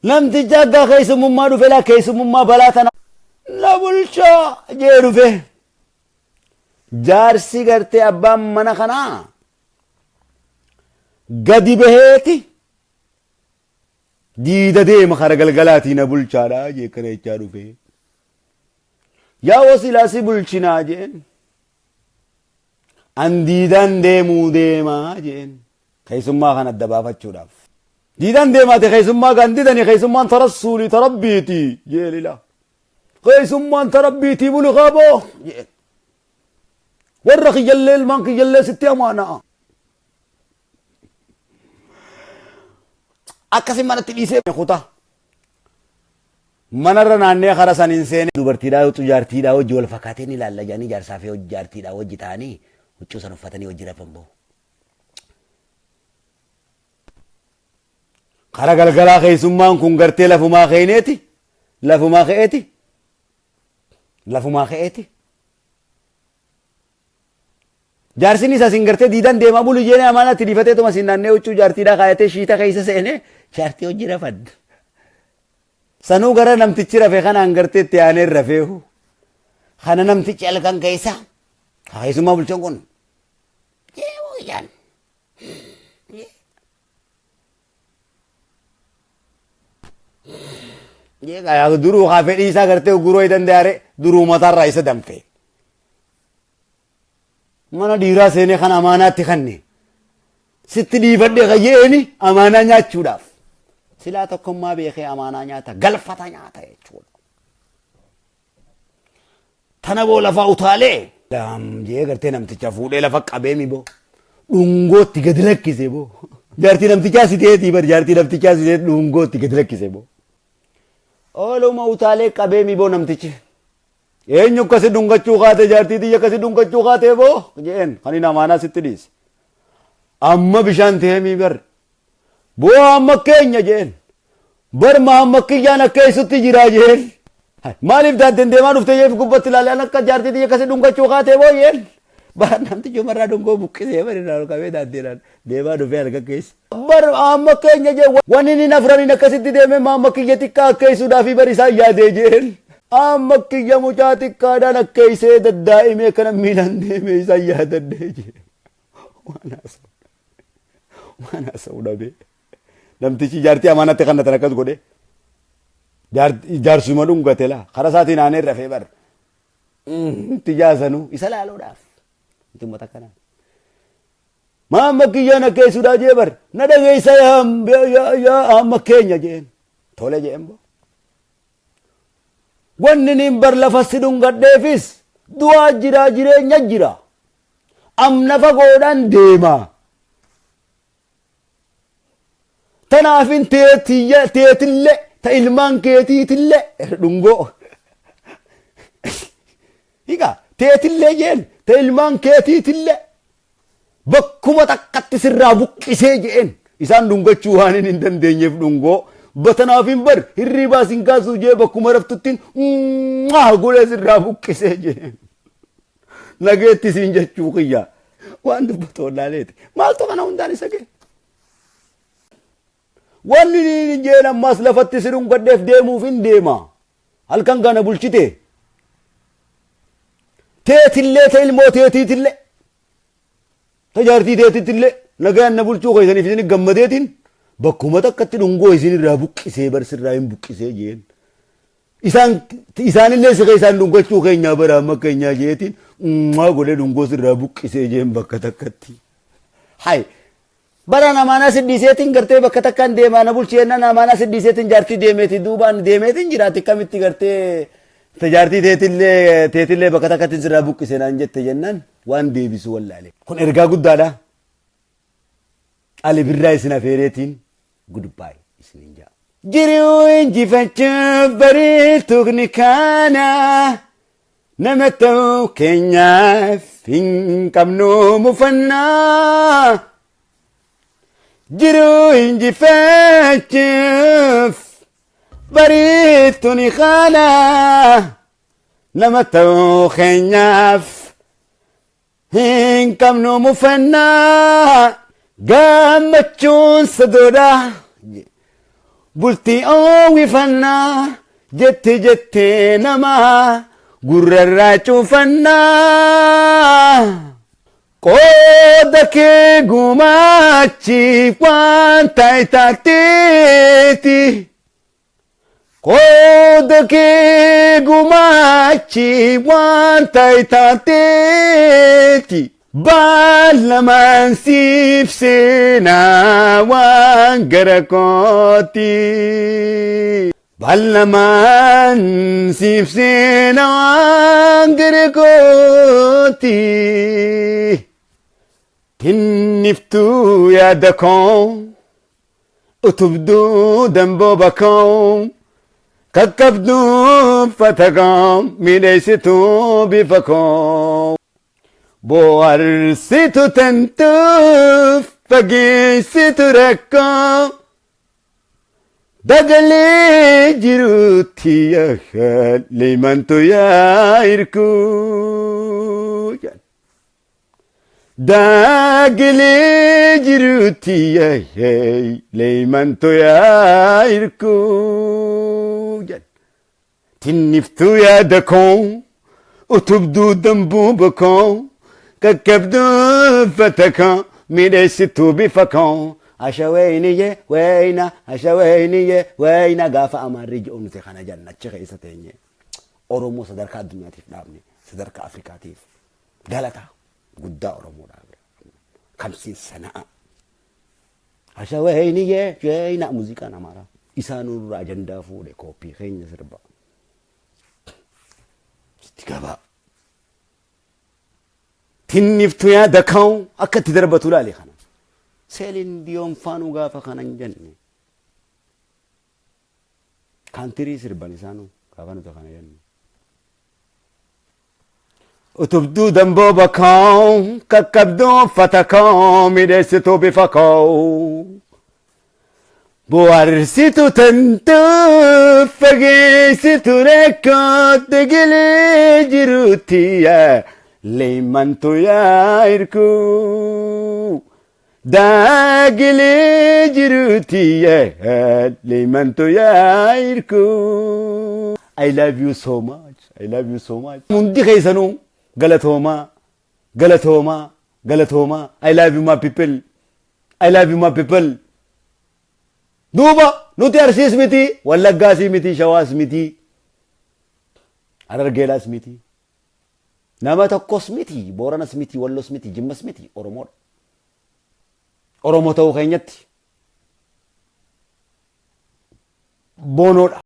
Namtichi aggaa keessummummaa dhufe laa keessummummaa balaa tana na bulchaa jee dhufe. Jaarsi gartee abbaan mana kanaa gadi baheeti diida deema kara galgalaatii na bulchaadha jee kana jechaa dhufe. Yaa wasilaa si bulchinaa jeen. An diidaan deemuu deemaa jeen. Keessummaa kana adda baafachuudhaaf. Diidaan deemaate keessummaa kan didani keessummaan ta rasuulii ta rabbiiti jee lila. Keessummaan ta rabbiitii buli kaaboo jeen. Warra kiyyallee ilmaan kiyyallee sitti amaanaa. Akkasi manatti dhiisee kutaa. Manarra naannee kara saniin seenee. Dubartiidhaa huccuu jaartiidhaa wajji wal fakkaatee ni ilaalla jedhanii jaarsaa fi jaartiidhaa wajji ta'anii huccuu san uffatanii wajji rafan bahu. Kara galgalaa keessummaan kun gartee lafumaa keeneeti lafumaa ka'eeti lafumaa ka'eeti. Jaarsin isaa sin gartee diidan deemaa bulu jeenee amaanaa itti dhiifatee tuma sin naannee huccuu jaartiidhaa kaayatee shiita keessa seenee jaartii hojii rafan. Sanuu gara namtichi rafe kanaan gartee itti aanee rafeehu. Kana namtichi halkan keessa keessummaa bulchan kun. Jeewuu ijaan. Duruu haa fedhii isaa gartee guruu danda'are duruu mataarraa isa danfe. Mana dhiiraa seenee kan amaanaatti kanne sitti dhiifadhe kayyeeni amaanaa nyaachuudhaaf. Silaa tokkummaa beekee amaanaa nyaata galfata nyaata jechuudha. Tana boo lafaa utaalee. Laam jee gartee namticha fuudhee lafa qabee mi boo. Dhungootti gadi lakkise boo. Jaartii namtichaa si teetii bar jaartii namtichaa si teetii dhungootti gadi lakkise boo. Ooluma utaalee qabee mi boo namtichi. Eenyu akkasi dhungachuu kaate jaartii tiyya akkasi dhungachuu kaate boo jeen kan inni amaanaa sitti dhiise. Amma bishaan ta'ee mi bar. Boo amma keenya jeen. Bar Mahammad kiyyaan akka eessutti jira jeen. Maaliif daanteen deemaa dhufte jeef gubbatti ilaalee an akka jaartii tiyya akkasi dhungachuu kaatee boo jeen. Bara namtichi umarraa dhungoo buqqisee bari irraa ol qabee daanteedhaan deemaa dhufee halkan keessa. Bar amma keenya jee wanni inni afraniin akkasitti deemee Mahammad kiyya xiqqaa akka eessuudhaaf bar isaan yaadee jeen. Amma kiyya mucaa xiqqaadhaan akka eessee daddaa'imee kana miilaan deemee isaan yaadadhee jee. Waan haasa'u waan haasa'u dhabee. Namtichi jaartii amaanatti kannatan akkas godhe. Jaarsuma dhungate laa. Karaa isaatiin aanee rafee bar. Itti jaasanuu isa laaluudhaaf. Itti uummata akkanaa. Maamma kiyyaan akka eessuudhaa jee bar. Na dhageessa yaa amma keenya jeen. Tole jeen boo. Wanni niin bar lafa si dhungadheefis du'aa jira jireenya jira. Amna fagoodhaan deema. Tanaafin teetillee ta ilmaan keetiitillee dhungoo. Hiika teetillee jeen ta ilmaan keetiitillee bakkuma takkatti sirraa buqqisee jeen isaan dhungachuu waan hin dandeenyeef dhungoo. Batanaafin bar hirriibaa sin kaasuu jee bakkuma raftuttiin godhee sirraa buqqisee jeen. Nageetti siin jechuu kiyya. Waan dubbatu wallaaleeti. Maaltu kana hundaan isa ga'e? Wanni niin jeen ammaas lafatti si dhungadheef deemuuf hin deema. Halkan kana bulchite. Teetillee ta ilmoo teetiitillee. Ta jaartii teetitillee nagayaan na bulchuu keessaniif isin gammadeetiin bakkuma takkatti dhungoo isin irraa buqqisee bar sirraa hin buqqisee jeen. Isaan isaanillee si keessaan dhungachuu keenyaa bara amma keenyaa jeetiin ummaa godhee dhungoo sirraa buqqisee jeen bakka takkatti. Hay bara namaanaa si dhiiseetiin gartee bakka takkaan deemaa na bulchi jennaan namaanaa si dhiiseetiin jaartii deemeeti duubaan deemeetiin jiraati kamitti gartee jaartii teetillee teetillee bakka takkatti sirraa buqqise naan jette jennaan waan deebisu wallaale. Kun ergaa guddaadha. Ali Birraa isin afeereetiin goodbye isiniin ja'a. Jiruu injifachuuf bareetuun kana nama ta'uu keenyaaf hin qabnu mufannaa. Jiruu injifachuuf bareetuun kana nama ta'uu keenyaaf Hin qabnu mufannaa gammachuun sadoodha. Bultii oowwifannaa jette jettee namaa gurrarraa cuufannaa. Qooda kee gumaachiif waan taayitaatteeti. Qooda kee gumaachiif waan taayitaatteeti. Baalamaan siif seenaa waan gara kooti. Baalamaan siif seenaa waan gara kooti. Tinniftuu yaada koo, utubduu dambooba koo, qaqqabduu uffata koo, miidheessituu bifa koo. Bohaarsitu tantuuf fageessitu rakkoo. Dagalee jirutti leemantu yaa hirkuu. Dagalee jirutti leemantu yaa hirkuu. Tinniftuu yaada koo, utubduu dambuuba koo, qaqqabduu uffata koo, miidheessituu bifa koo. Ashaweyniye weyna, ashaweyniye weyna. Gaafa Amaarri ji'u nuti kana janna achi keessa teenye. Oromoo sadarkaa addunyaatiif dhaabne, sadarkaa Afrikaatiif galata guddaa Oromoo dhaabne. Kamsiin sana'a. Ashaweyniye weyna, muuziqaan Amaaraa. Isaan nurraa ajandaa fuudhe, kooppii keenya sirba. Itti gabaa. Tinniftuu yaada ka'u akka itti darbatu ilaali kana. Seeliin Diyoon faanuu gaafa kana hin jenne. Country sirban isaanuu gaafa nuti kana jennu. Utubduu dambooba koo, qaqqabduu uffata koo, miidheessituu bifa koo. Bohaarsitu tantuu fageessitu rakkoo, dagalee jirutti leemantu yaa hirkuu. Dagalee jirutti leemantu yaa hirkuu. I love you so much. I love you so much. Hundi keessanuu galatoomaa, galatoomaa, galatoomaa. I love you, my people. I love you, my people. Duuba nuti Arsiis miti, Wallaggaas miti, Shawaas miti, Harargeelaas miti. Nama tokkos miti, Booranas miti, Wallos miti, Jimmas miti, Oromoodha. Oromoo ta'uu keenyatti boonoodha.